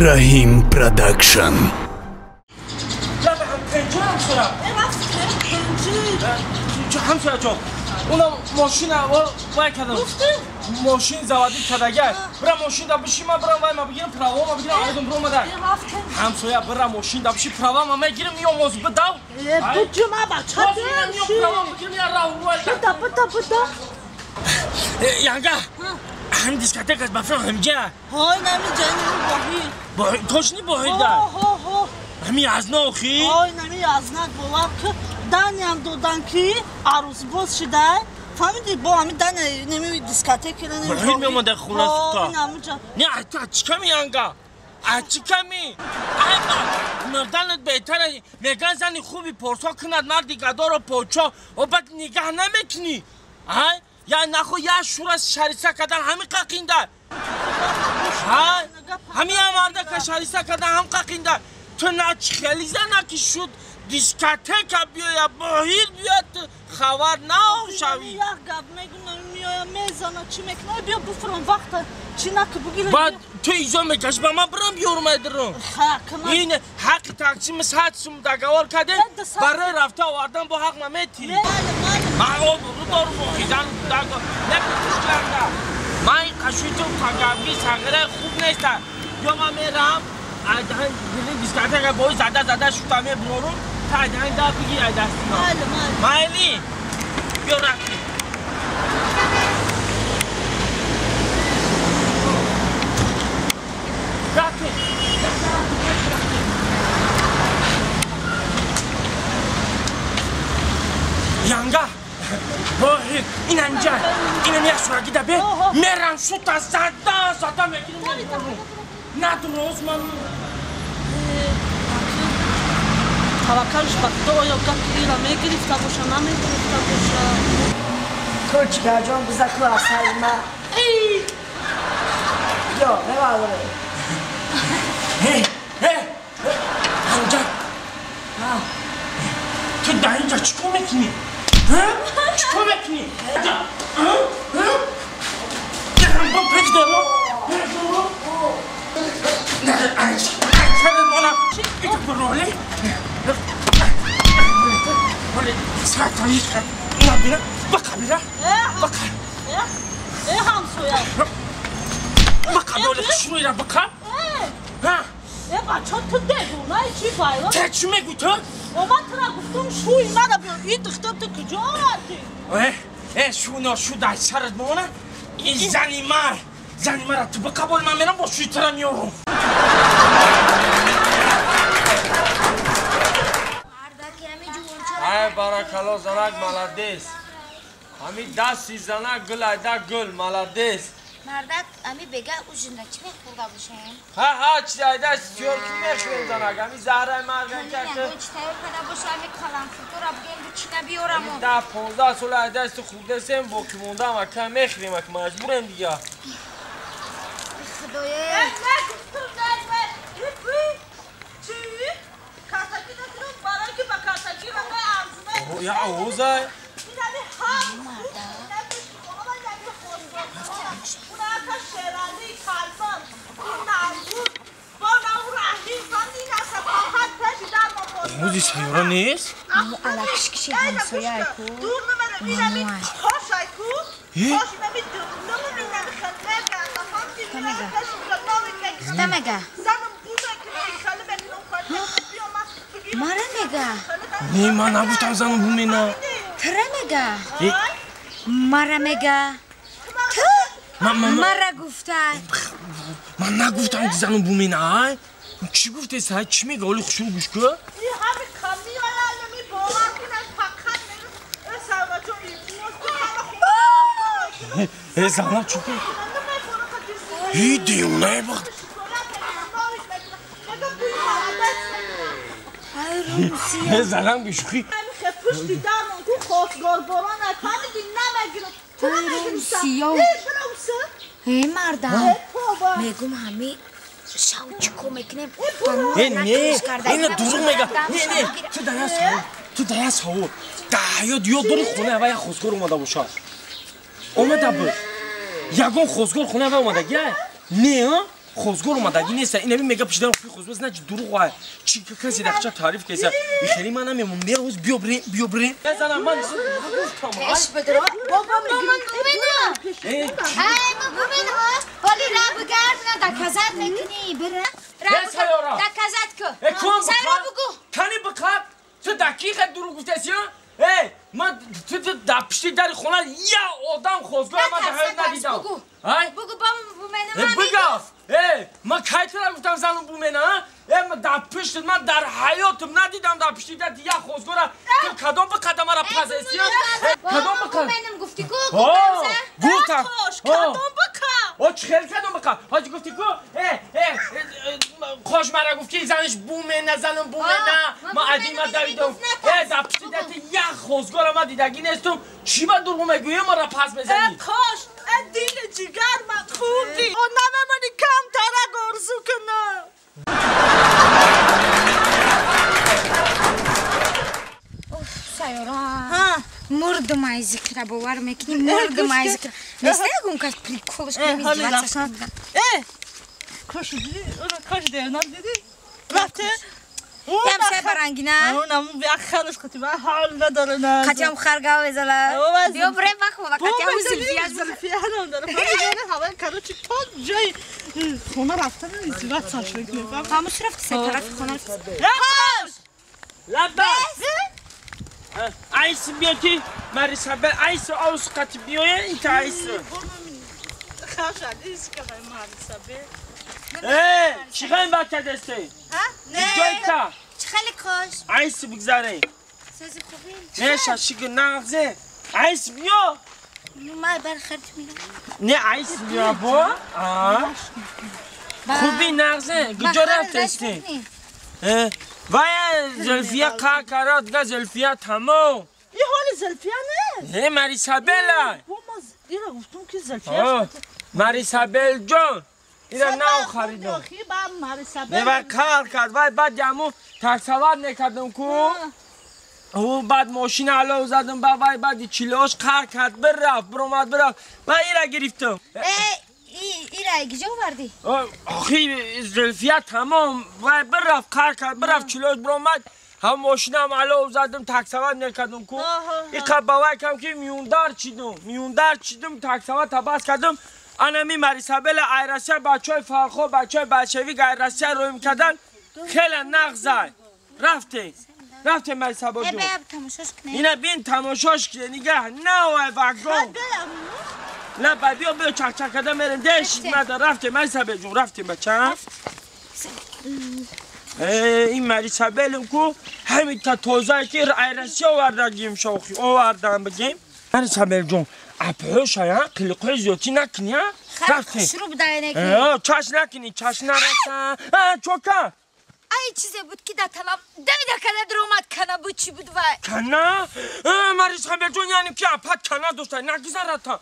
Раҳим Продакшн. Ҳамсоя ҷон, унам мошина вай кардам, мошин заводӣ кардагай. Бира, мошинда биши, ма бирам, вай ма бигирам, правома бигирам, одам биромада. Ҳамсоя, бира, мошинда биши, правама мегирам, миём, оз бидав. Буҷума бача. Правама бигирам, я рав. Буда, буда, буда. Янга, ҳам дискотека ба фикрам ҳамҷа. Ҳой, нами ҷани боҳи. Точно боҳида? Ҳо. Ҳами азна охи? Ҳой, нами азна, бовар ки, даниам додан ки арӯсбоз шидай, фаҳмиди, бо ҳами дани неми дискотека. Боҳир меомада хуна сута. Не, ту чӣ ками, янга? А чӣ ками? Марданат беҳтара. Меган, зани хуби порсо кунад марди гадоро подшо. Баъд нигаҳ намекунӣ, ай я нахо я шура шариса кардан ҳами қақинда, ҳами я мардака шариса кардан ҳам қақинда. Ту на хеле зана ки шуд, дискотека биёя, боҳир биёяд, хабар наошавӣ. Як гап мегӯям, меоя, мезана, чӣ мекуна? Биё, буфурам, вақта чӣ наки бугир. Баъд ту изо мекаши, ба ман бирам, биёрум, айдирам. Ин ҳаққи таксими 100 сум договор кардем, барои рафта овардан бо ҳақ наметӣ. Ман обрӯ дорум, охизан непушканда. Ман ин қашӯи ту пагавги сағираи хуб неста. Ё ман мерам дискотека, бои зада зада шута мебурорум, та айдаҳан да бигир ай дасти ман. Майли, биё, рафтем. Рафтем. Янга, боҳир инанҷа, инам як сураги да бе, мерам, шута зада зада мегирим. Надуроз ман. Таваккалш ба Худо, оё гапи ира мегирифта боша, намегирифта боша? Кӯчикаҷон, бизаку асайма. Ё, мевалре. Ҳамҷа, ту дар инҷа чӣ кор мекунӣ? Чӣ кор мекунӣ? Печ дору. Роли. Бира, бақа, бира. Бақа. Э, ҳамсоя. Бақа, доли хушрӯйра бақа. Ҳа. Э, бача, ту девонаи чӣ байро? Те чӣ мегӯй ту? О, ман тура гуфтум, шӯи мара биё. И духтар, ту куҷо овардӣ? Э, э, шу ношу дар сарат мона? Ин зани мар. Зани мара ту бақа, бол ман мерам, бо шӯи тура меорам. Ай, баракалло, занак молодец. Ҳами дасти занак гул, айда гул, молодец. Мардак, ами бега ужинда чӣ мехӯрда бошем? Ҳа, ҳа, чи айда сиёр ки мехӯрем, занак, ами заҳраи марган каки. Чӣ тайёр карда боша, ами каланфуртора бигем, бучина биёраму. 10-15 сол айда су хӯрдасем, боқӣ мондаам ака мехӯрем, ак маҷбурем дига. Худое. Нагуфтум, не, чӣ? Картаки накунам, барои ки ба картаки ра арзуна. Я овозай. Инами ҳам унака Шерали Калман, ин Наргуз, бо нау Раҳим, ин аса фақат пеши дар мо. Овози сайёра нест? Алакишкиши ҳамсояй ку. Дур намера, инами хошай ку. Хош, инами дурнамам, инами хелмега. Кита мега? Мара мега? Не, ман нагуфтам зану бумена. Тра мега? Мара мега? Ту мара гуфтай. Ман нагуфтам ки зану бумена, ай. Чӣ гуфте, сай? Чӣ мега? Оли хушрӯ гӯш ку. Ҳами камиоями, бовар кунад, фақат мега. Э, зана, чӣ? И девонаи бахт. Э, занам, бешӯхӣ. Пушти дармон ку хостгор борон фаҳмиди, намегирам. Сиёв. Э, мардам, мегум, ҳами шав чӣ кор мекунем? Э, не, ина дурӯғ мега. Не, не, ту дар як савол, ту дар як савол. Дар ҳаёт ёд дори, хонаи ава як хостгор омада бошад? Омада буд? Ягон хостгор хонаи ава омадагия? Не, а? хозгор омадагӣ неста. Инами мега пишидан хозгор, значит дурӯғ. Чи касе дахча таъриф кеса. Хеле ман намемон. Мероз биё бирем, биё бирем. Зана ман гуфтам. Иш бидро. Бобо ман бубинам. Ай ма бубинам. Ҳоли ра бигард на доказат мекунӣ. Бира. Доказат ку. Сайра бугу. Кани биқаб. Ту дақиқа дурӯғ гуфтаси, эй, ман ту дар пишти дари хона я одам хозгор ман дар ҳаёт надидам. Ай? Бугу бобо бумена ман. Бигав. Эй, ман кай тура гуфтам занум бумена, а? Эй, ман дар пишти ман дар ҳаётам надидам дар пишти дар я хозгора. Ту кадом биқада мара пазеси? Кадом биқа? Буменам гуфти ку? Гуфтам. Кадом биқа? О, чӣ хел кадом биқа? Ҳоҷи гуфти ку? Хош мара гуфт ки занаш бумена, занум бумена. Ман адима давидам. Э, дар пишти дар я хозгора ман дидагӣ нестум. Чӣ ба дурӯғ мегӯӣ, мара пас мезанӣ? Э, кош, э, дили ҷигар ман хӯрдӣ. О, намемонӣ камтарак орзу кунам. Уф, сайёра. Мурдум ай зикра, бовар мекунӣ, мурдум ай зикра. Неста ягон кас приколш кунем. Э, кош дидӣ? Кош дернам дидӣ? Рафте? Ям сай барангина? Унам як харш қати ман ҳол надора на. Қатиам харгав мезала. Биё бирем бахова, қатиам зулфия. Зулфия ҳам дора. Ҳава короче то ҷои хона рафтан издивоҷ саш мекунем. Ҳамуш рафт сай тарафи хона. Кош! Лабас! Айс биё ки Марисабел айс аус қати биёя инта айс. Кош алис ка Марисабел. Э, чӣ ғайм бача дасте? Ҳа? Не. Ҷойта. Чӣ хеле кош? Айс бигзаре. Сози хубӣ? Не, шашиг нағзе. Айс биё. Ман бар хард мегам. Не, айс биё бо. А? Хубӣ нағзе. Куҷо рафтасти? Э, вай Зулфия қа кара, дига Зулфия тамом. И ҳоли Зулфия не? Не, Марисабела. Бо ма ира гуфтум ки Зулфия. Марисабел ҷон. Ира нав харидам. Не, вай қар кард, вай баъд яму таксавар мекардам ку. Ӯ баъд мошина алов задам, ба вай баъди чилош қар кард, бирафт, биромад, бирафт. Ба ира гирифтам. Э, ира гиҷо овардӣ? Охи Зулфия тамом, вай бирафт, қар кард, бирафт, чилош биромад. Ҳам мошинаам алов задам, таксавар мекардам ку. Иқа ба вай кам ки миюндар чидум, миюндар чидум, таксавар табас кардам. Анами Марисабела ай Россия бачаҳои фархо, бачаҳои большевик ай Россия роим кардан, хеле нағзай. Рафтем. Рафтем Марисабел ҷон. Ина бин тамошош кунед, нигаҳ навай вагон. На ба биё биё чак-чак карда мерем. Дешид мада рафтем Марисабел ҷон, рафтем бача. Э, ин Марисабелм ку ҳамин та тозае ки ай Россия овардагим шохи, овардан бигем. Марисабел ҷон, апҳошая қилиқҳои зиёдтӣ накунӣ, а? Рафтем. Шурӯъ даянеки. Чаш накунӣ, чаш нараса. Чока. Ай чизе буд ки дар талаб давида кана даромад, кана буд, чӣ буд вай? Кана? Марисабел ҷон, яъне ки апат кана дошта, нагузарата.